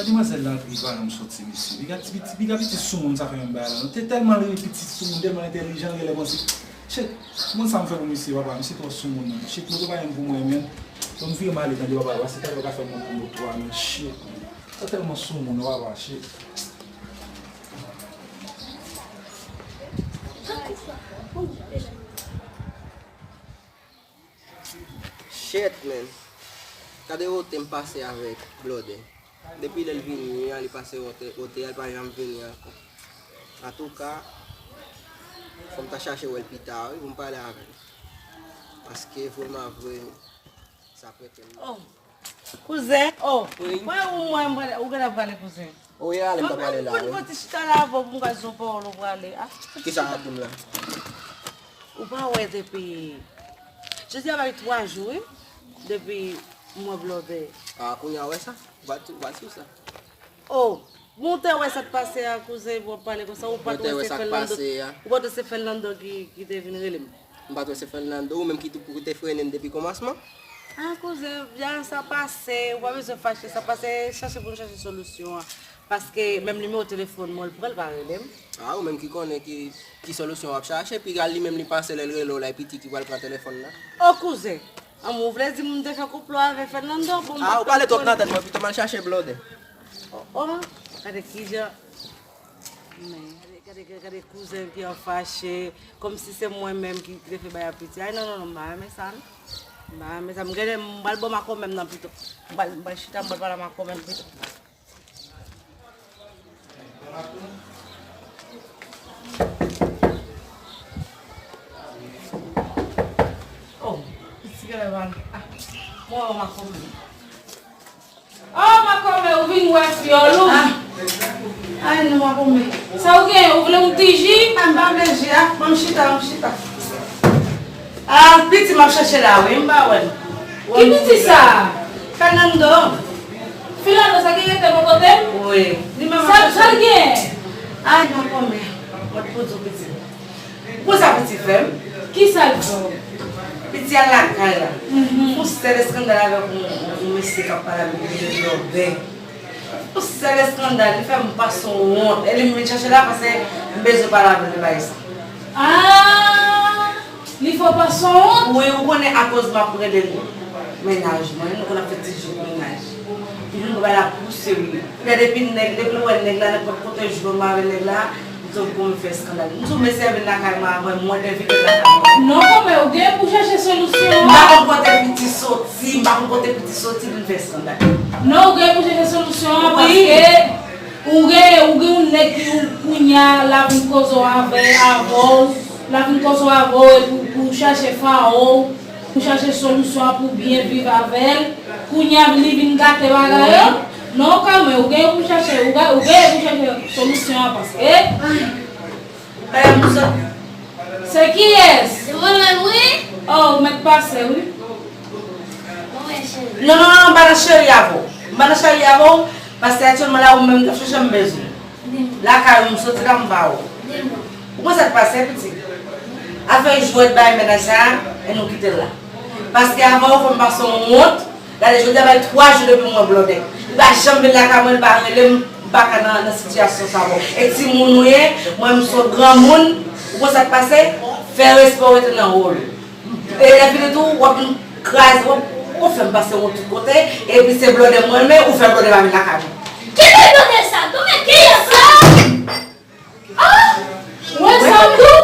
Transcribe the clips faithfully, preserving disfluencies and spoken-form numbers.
Demwazèl la antre pa janm soti, mesye. Piga ti piti, piga piti soumoun sa fè menm bagay la. Te tèlman li piti soumoun, tèlman entèlijan, li genlè panse. Shit, moun sa m fè pou misye, papa, misye twò soumoun, non. Shit, moto pa menm pou mwen, menm. Bon, m vire m ale, tande, papa, pase talè w ka fè moun pou moto a, non. Shit, man. Sa tèlman soumoun, non, papa, shit. Shit, man. Gade wote m pase avèk blòdè. Depi lè l vini an, li pase wote, wote a, li pa janm vini ankò. Antouka, fò m ta chache wè l pita, wi, pou m pale avè l. Paske, vrèman vre, sa prete m. Oh, kouzen, oh, mwen ou mwen, ou genlè prale kouzen. Ou ye ale m t ap pale la wi. Mwen ti chita la avè w pou m ka di w pawòl ou prale. Ah, kisa w ap di m la? Ou pa wè depi jodi a bay twa jou wi depi m wè blòdè. Ah, kounye a w wè sa? Ou pa t ou pa t sou sa? Oh, bon, ou te wè sa k pase a kouzen epi w ap pale konsa, ou pa t wè se Fernando, ou pa t wè se Fernando ki ki te vin rele m? M pa t wè se Fernando, ou menm ki tou ki te frennen m depi kòmansman? Ah kouzen, byen sa pase, ou pa bezwen fache, sa pase, chache pou n chache solisyon an. Paske menm nimewo telefòn mwen, l pran, l pa rele m. Ah, ou menm ki konnen ki, ki solisyon w ap chache, piga li menm li panse lè l rele w la, e piti ki pral pran telefòn nan. Oh kouzen, anmwey ou vle di m te fè konplo avè Fernando, bon, m pa t konn. Ah, ou pale twòp nan tèt mwen, pito m al chache blòdè. Oh, oh, gade kijan. Men, gade, gade, gade kouzen ki an fache, kòmsi se mwen menm ki, ki te fè bagay a piti. Ay, non, non, non, m pa renmen sa, non. M pa renmen sa. M genlè, m pral bò makomè m nan pito. M pral, m pral chita, m pral pale a makomè m pito. Oh, piti genlè pral. Ah, m wè makomè m. Oh, makomè, ou vin wè fyòl ou? Ah. Ay non, makomè. Sa ou genyen? Ou vle yon ti ji? Ah, m pa vle ji a. Ban m chita, ban m chita. Ah, piti m ap chache la wi, m pa wè l. Ki piti sa? Fernando. Fernando, sa ki rete bò kote m? Wi. Li menm ap chache. Sa l genyen? Ay, makomè. Mwen t pou di w piti. Ou konn sa piti fè m? Kisa l fè w? Piti al lakay la. Fè yon sèl eskandal avèk yon, yon, yon mesye k ap pale avèk yon mesye blòdè. Yon sèl eskandal, li fè m pase yon wont. E li m vin chache la paske m bezwen pale avè l de bagay sa. Ah! Li fè w pase yon wont? Wi, ou konnen akoz m ap rele l mennaj mwen, nou konn ap fè ti jou mennaj. Li vin pale a pou serye. Lè depi nèg, depi l wè nèg la, nenpòt kote jwenn mwen avè nèg la, m di w pou m fè eskandal. M di w mesye vin lakay mwen avè m, mwen te vin lakay mwen. Non, kòmè, ou gen pou chache solisyon an. M pa konn kote piti soti, m pa konn kote piti soti vin fè eskandal. Non, ou gen pou chache solisyon an, paske ou gen, ou gen yon nèg ki, kounye a, l ap vin koze w avè, avè w, l ap vin koze w avè w, epi pou, pou chache fawo w. Pou chache solisyon an pou byen viv avè l. Kounye a li vin gate bagay yo. Non, kòmè, ou genyen pou chache, ou genyen pou chache solisyon an paske. Se kiyès? Se mwen menm wi. Oh, ou mèt pase wi. Non, non, non, m pa nan cheri avè w. M pa nan cheri avè w, paske aktyèlman la ou menm k ap chache m bezwen. Lakay ou m soti la m pa wè w. Ou konn sa k pase piti? Afè jwèt bay mennaj sa a, e nou kite l la. Paske avè w fè m pase yon wont, gade jodi a bay twa jou depi m wè blòdè. Li pa janm vin lakay mwen, li pa rele m, m pa ka nan, nan sitiyasyon sa avè w. E timoun ou ye, mwen m se yon granmoun, ou konn sa k pase? Fè respè w rete nan wòl ou. E lè fini tou, w ap vin kraze, w ap, w ap fè m pase wont tout kote, epi se blòdè m renmen, ou fè blòdè pa vin lakay mwen. Ki bèl blòdè sa? Kòmè kiyès sa? Ah! Wè sa m di w?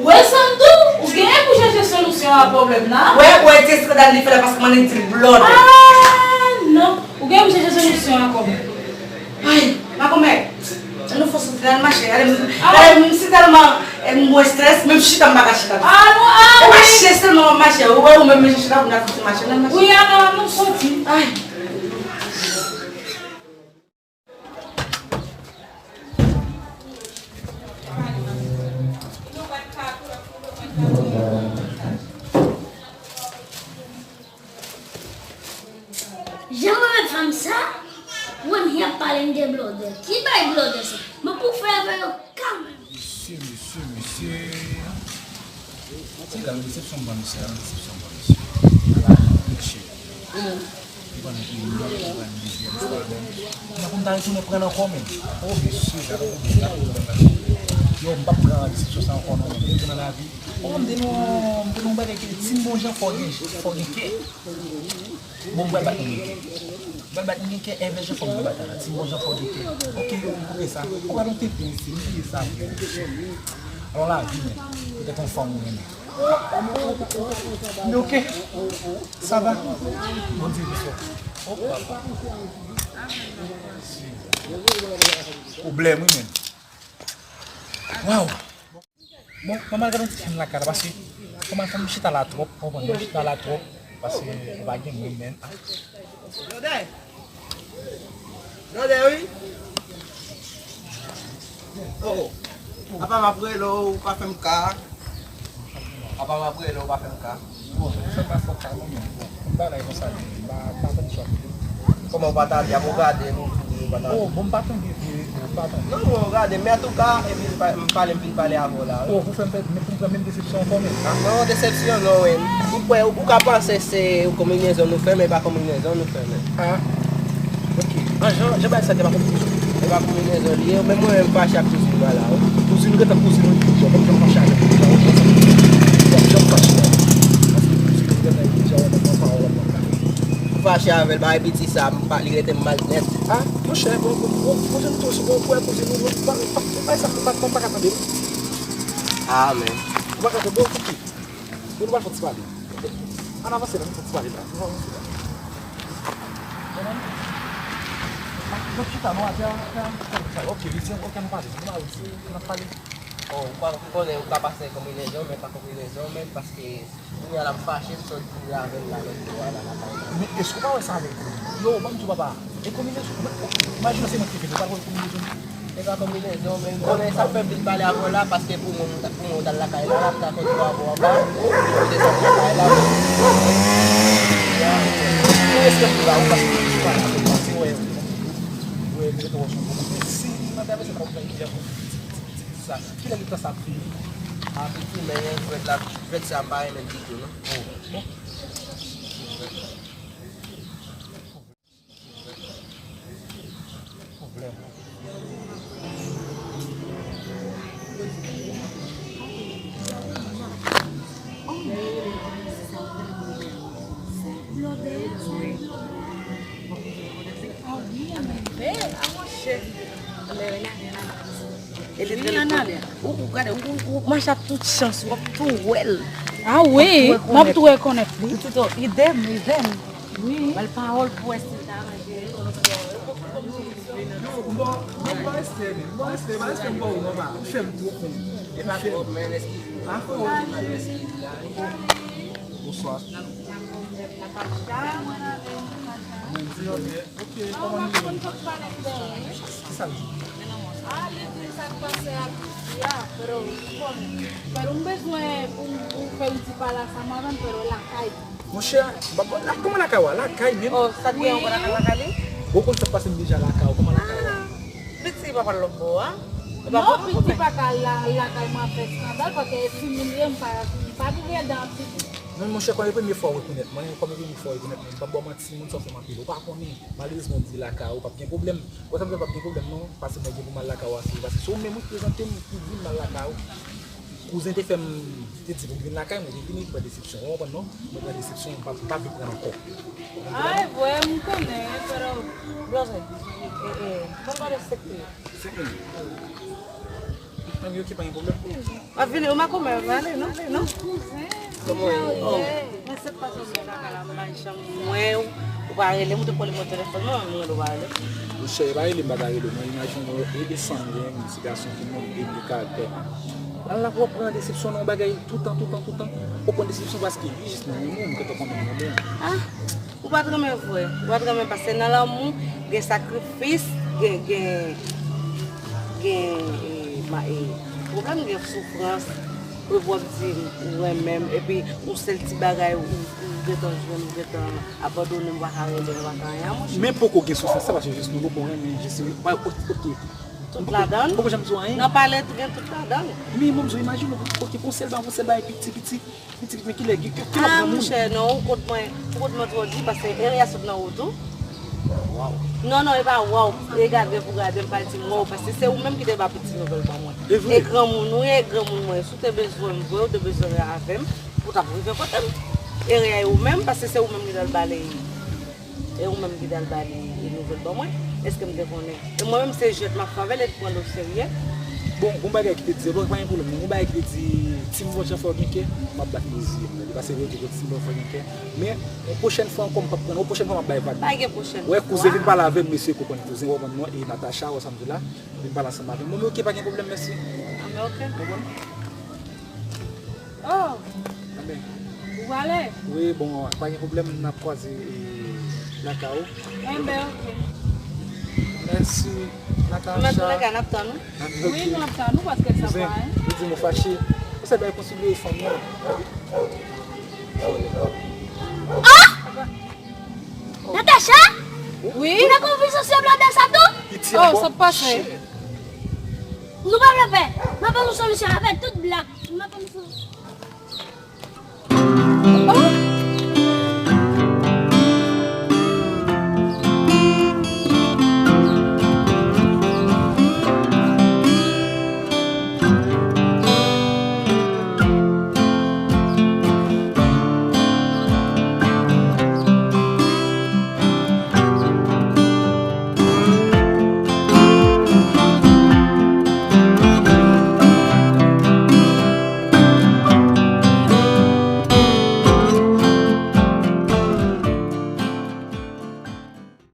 Wè sa m di w? Ou genyen pou chache solisyon a pwoblèm nan. Wè, wè, ti eskandal li fè la paske m annik di l blòdè. Ah, non. Ou genyen pou chache solisyon a kòmè. Ay, makomè. Ann nou fè soti la, ann mache. Gade m, gade m, m si tèlman, eh, m wè strès, menm chita m pa ka chita. Ah, non, ah, wi. E mache sèlman m ap mache. Ou wè ou menm, men chita pou n al soti mache, ann mache. Wi, ann, ann nou soti. Ay. Jan mwen met fanm sa, mwen m ap pale m gen blòdè. Ki bay blòdè sa? Mwen pou fè avè yo kanmenm. Mesye, mesye, mesye. Ti gade resepsyon ban misye, resepsyon ban misye. Mesye. Pandan ki m pral dezyèm fwa menm. Mwen pou m ta retounen pran l ankò menm. O mesye, gade yon pwoblèm, gade yon pwoblèm, gade yon pwoblèm. Yo, m p ap pran desepsyon sa ankò non menm. Yo, nan lavi. O, m te nan, m te nan yon bagay ki di, si m bon jan, fò gen, fò gen kè. Bon, m pral bat moun gen kè. M pral bat moun gen kè, èvè jan fò m pral bat la. Si m bon jan, fò gen kè. Oke, yo, m koupe sa. O, gade yon tenten isi, m bliye sa vre. Alò, lavi menm. Petèt yon fanm ou renmen. Men oke, sa va. Bondye beni w. O papa. Pwoblèm wi menm. Waw. Bon, manman gade yon ti fim lakay la, paske manman fè m chita la twòp, w konprann, m chita la twòp, paske pa gen moun menm. Jodè! Jodè wi! Oh, oh. Apa m ap rele w, ou pa fè m ka. Apa m ap rele w, ou pa fè m ka. Bon, fè m pa fè w ka non, men bon, m pa la konsa, men m pa, pa fè m chwa. Kòman w pa ta li a, bon, gade, nou, nou pa ta li. Oh, bon, m pa tande vre, m pa tande. Non, bon, gade, men antouka, epi m pa, m pale, m vin pale avè w la, wi. Oh, pou fè m pè, men pou m pran menm desepsyon ankò, men. Ah, non, desepsyon, non, wi. Ou kwè, ou ka panse se yon konbinezon nou fè, men e pa konbinezon nou fè, men. Ah, ok. An, jan, jan bagay sa te pa konbinezon. E pa konbinezon li ye, men mwen menm fache ak kouzin mwen la, wi. Kouzin ou gentan kouzin ou deja, w p ap janm fache avè l deja, w jan sa. W p ap janm fache avè l. Paske kouzin ou gentan deja, w ap pran pawòl, w ap pran kare. Ou fache avè l, bagay piti sa, m pa, li rete m mal nèt. Ah, monchè, bon, bon, bon, kouzin ou tou, si bon, ou kwè kouzin ou, non, pa, pa, pa, sa, pa, pa, pa ka tande. Ah, men. Ou pa ka tande, bon, ok. Bon, nou pral fè yon ti pale. Ann avanse la, nou fè yon ti pale la. Nou avanse la. Bon, chita non, atè, atè, atè. Ok, li di, ok, ann pale. Nou avanse, ann pale. Oh, ou pa, ou konnen, ou ka pase konbinezon, men pa konbinezon, men paske kounye a la m fache, m sot vin avè l la, lòt bò a la, lakay la. Men èske ou pa wè sa avèk ou? Yo, ban m di w papa, e konbinezon, ok, imajine se mwen ki te fè l, ou pa t wè konbinezon? E pa konbinezon, men m konnen sa fè m vin pale avè w la, paske pou mwen, pou mwen, w t al lakay la, l ap ta konn bravo anba, ou desann lakay la. Mwen respekte w la, wi, paske ou pa t ap pase, wè, wè, mwen te wè w sou konbinezon. Si li nan travèse, l ap pran kiyè pou ti, ti, ti, ti sa. Kilè li pran sa ap fini? A, piti, men jwèt la, jwèt sa m pa renmen l ditou, non. Oh, bon. Pwoblèm. Wi, Analè. Ou, ou gade, ou, ou, ou mache ak tout chans, w ap tou wè l. Ah wi, m ap tou rekonèt li. Pitit, idèm, idèm. Wi. Bèl pawòl pou wè si l ta ranje. Non, m ba w, m ba w respè, men. M ba w respè, m ba w respè, m ba w, non, pa. Ou fè m twòp, men. E pa twòp, men, eskize m. Pa fè w. Bonswa. Mwen di, ok, kòman nou ye? Kisa l di? Ah, li di sa k pase ak fi a, pero, bon, pero m bezwen pou, pou fè yon ti pale ansanm avè m, pero lakay. Monchè, ba, ba, la, kòman lakay ou a? Lakay menm? Oh, sa t gen yon lakay, lakay li? Ou konn sa k pase m deja lakay ou, kòman lakay ou a? Ah, piti pa pral lòt bò a. Non, piti pa ka la, lakay mwen ap fè eskandal, paske e timoun li ye, m pa, m pa vin rele an piblik. Non, monchè, kòm e premye fwa w rekonèt mwen, kòm e premye fwa w rekonèt mwen, m p ap ba w manti, moun sa w fè m anpil. Ou pa konnen, malerezman, w di lakay ou, p ap gen pwoblèm. Ou konn sa m fè p ap gen pwoblèm non, paske mwen gen pou m al lakay ou ase, paske se ou menm wi k prezante m pou di m al lakay ou. Kouzen te fè m, te di pou m vin lakay mwen, te vini, pran desepsyon, ou konprann non? Mwen pran desepsyon, m pa, m pa vle pran l ankò. Ay, vre, m konnen, pero, brother, e, e, ban m gade sekrè. Senk minit. Ann, ok, pa gen pwoblèm. W ap vini, ou makomè, ale, non? Non? Kouzen, kouzen. Mwen se pa sou mwen lakay la, m pa janm wè w. Ou pa rele m, ou te kole mwen telefòn mwen, mwen rele w, ou pa rele m. Monchè, e pa rele m pa ta rele w, non, imajine w, e, e san m gen, m ti gason ki nonm, e de karaktè. Ala w ap pran desepsyon nan yon bagay toutan, toutan, toutan. Ou pran desepsyon paske li jis nan renmen w, m gentan konnen l renmen w. Ah! Ou pa t renmen vre. Ou pa t renmen paske nan lanmou, gen sakrifis, gen, gen, gen, e, ma, e, pwoblèm, gen soufrans. Epi w ap di ou renmen m, epi yon sèl ti bagay ou, ou gentan jwenn, ou gentan abandone m, ou pa ka renmen m, ou pa ka anyen, monchè. Men poko gen soufrans sa, paske jis nou poko renmen, jis, pa, ok. Tout ladan l. Poko janm di w anyen. Nan pale gen tout ladan l. Men mwen, m imajine w, ok, pou sèl bagay, pou sèl bagay piti, piti, piti, piti, men kilè, ki, ki, ki lòt granmoun? Ah, monchè, non, ou kont mwen, ou kont mwen twò di, paske area sot nan wout ou. Waw. Non, non, e pa waw. E gade pou gade, m pa di m waw, paske se ou menm ki te ba piti nouvèl ban mwen. E vre? E granmoun ou ye, granmoun mwen. Si w te bezwen m vre, ou te bezwen avè m, ou t ap rive kote m. Area e ou menm, paske se ou menm ki t al bale. E ou menm ki t al ba li nouvèl ban mwen, èske m te konnen? E mwen menm se jwèt m ap fè avè l e l pran l oserye. Bon, gon bagay ki te di, bon, pa gen pwoblèm, non. Gon bagay ki te di, Team Vòlkan fò gen kè, m ap bat mezi. Li pase vre, tou, Team Vòlkan fò gen kè. Men, yon pwochèn fwa ankò, m p ap pran, yon pwochèn fwa, m ap bay vag. Pa gen pwochèn fwa. Wè, kouzen vin pale avè m, mesye, ou konprann, kouzen, ou konprann, non, e Natacha, ou sa m di la, vin pale ansanm avè m. Bon, men ok, pa gen pwoblèm, mèsi. Ah, men ok. Konprann? Oh, anben, ou prale? Wi, bon, pa gen pwoblèm, n ap kwaze, e, lakay ou. Enben, ok. Mèsi, Natacha. Men antouleka, n ap tann ou. Wi, nou ap tann ou, paske sa pa, hein. Li di m ou fache. Ou se bay konsilye fanm nan. Ah! Natacha? Wi? Ou nan konvèsasyon blòdè sa tou? Oh, sa k pase? Nou pa vle fè. M ap ban nou solisyon avèk tout blag. M ap ban nou solisyon. Oh!